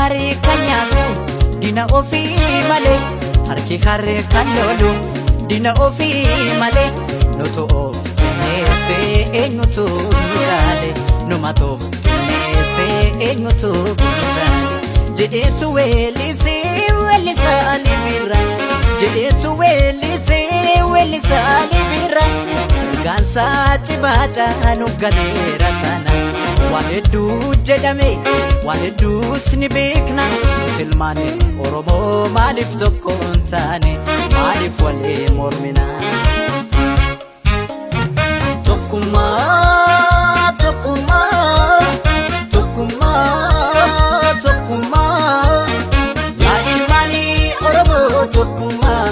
Harree kan nyaatu dina ofii malee, harki harree kan lolu dina ofii malee. Nutu of qinneessee, eenyutu nu caale? Numatu of qinneessee, eenyutu nu caale? Jedheetu weellisee weellisaa Ali Birra, jedheetu weellisee weellisaa Ali Birra. Ergaansaa cimaadha, nuuf galeera taana. Waan hedduu jedhame, waan hedduus ni beekna. Nuti ilmaan Oromoo maaliif tokko hin taane? Maaliif walii mormina? Tokkummaa, tokkummaa, tokkummaa, tokkummaa. Yaa ilmaanii Oromoo, tokkummaa,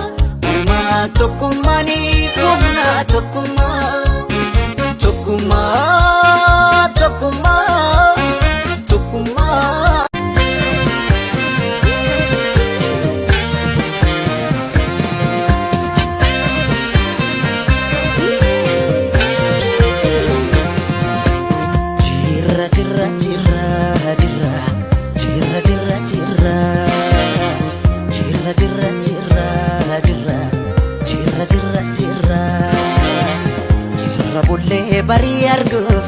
uumaa tokkummaanii humna tokkummaa. Tokkummaa, tokkummaa, tokkummaa. Jirra, jirra, jirra, jirra, jirra, jirra, jirra, jirra, jirra, jirra, jirra, jirra, jirra, jirra, jirra. Bullee barii arguuf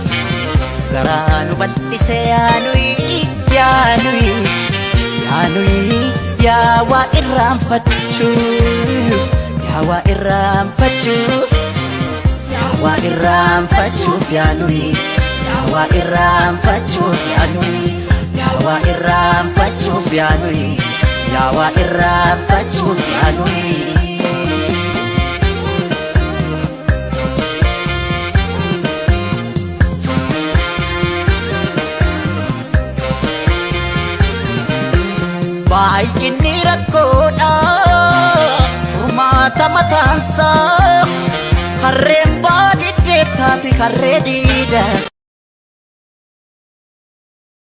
garaa nu bal'ise. Yaanuyi, yaanuyi, yaanuyi, yaa waa irraanfachuuf, yaa waa irraanfachuuf, yaa waa irraanfachuuf, yaanuyi, yaa waa irraanfachuuf, yaanuyi, yaa waa irraanfachuuf, yaanuyi, yaa waa irraanfachuuf, yaanuyi. Baay'inni rakkoodha, furmaata mataansaa harreen baadiddee taate harree diida.